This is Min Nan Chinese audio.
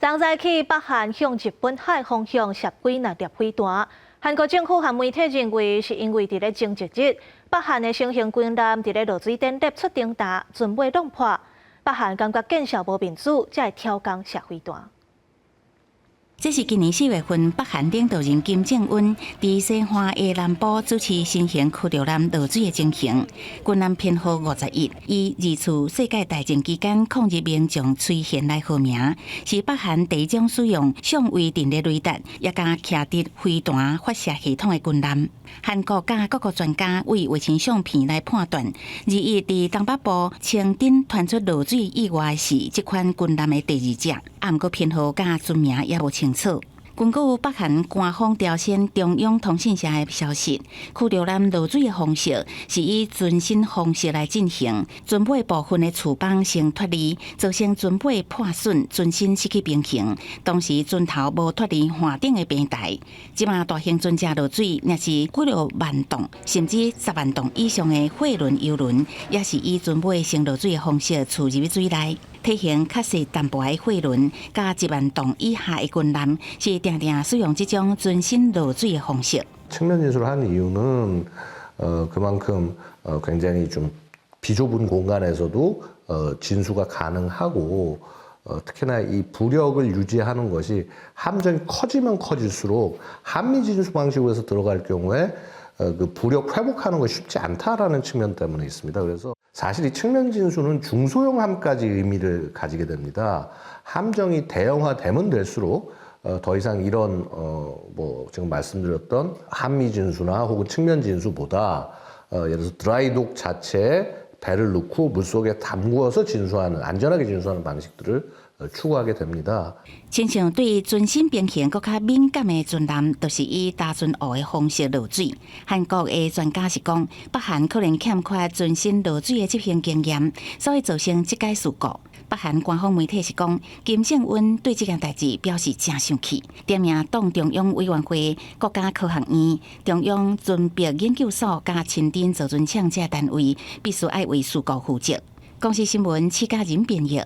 昨早起，北韓向日本海方向射幾若粒飛彈。韓國政府和媒體認為，是因為佇咧前一日，北韓的新型軍艦佇咧落水頂列出燈塔，船尾弄破。北韓感覺見笑無面子，才會挑工射飛彈。這是今年4月份，北韓領導人金正恩佇西岸的南部主持新型驅逐艦落水的情形。軍艦編號51，以二次世界大戰期間抗日名將崔賢來號名，是北韓第一種使用相位陣列雷達，也佮徛佇飛彈發射系統的軍艦。韓國佮各國專家為衛星相片來判斷，21佇東北部清鎮傳出落水意外是這款軍艦的第二隻，啊，毋過編號佮船名也無清楚。根據北韓官方朝鮮中央通訊社的消息，驅逐艦落水的方式是以船身方式來進行，船尾部分的翅膀先脫離，造成船尾破損，船身失去平衡。當時船頭無脫離岸頂的平台。這馬大型船隻落水，若是幾落萬噸，甚至10萬噸以上的貨輪、油輪，也是以船尾先落水的方式墜入水內。體型較細淡薄的貨輪，佮1萬噸以下的軍艦，是定定使用這種船身落水的方式。 측면 진수를 한 이유는 그만큼 굉장히 좀 비좁은 공간에서도 진수가 가능하고 특히나 이 부력을 유지하는 것이 함정이 커지면 커질수록 함미 진수 방식으로 해서 들어갈 경우에 그 부력 회복하는 것이 쉽지 않다라는 측면 때문에 있습니다. 그래서 사실 이 측면 진수는 중소형 함까지 의미를 가지게 됩니다. 함정이 대형화되면 될수록 더 이상 이런 뭐 지금 말씀드렸던 함미 진수나 혹은 측면 진수보다 예를 들어서 dry dock 자체에 배를 넣고 물속에 담구어서 진수하는, 안전하게 진수하는 방식들을 추구하게 됩니다. 親像對船身平衡閣較敏感的船艦，就是以打船湖的方式落水。韓國的專家是講，北韓可能欠缺船身落水的執行經驗，所以造成這擺事故。北韓官方媒體是講，金正恩對這件代誌表示誠生氣，點名黨中央委員會、國家科學院、中央船舶研究所佮清鎮造船廠這單位，必須愛為事故負責。公視新聞，施嘉仁編譯。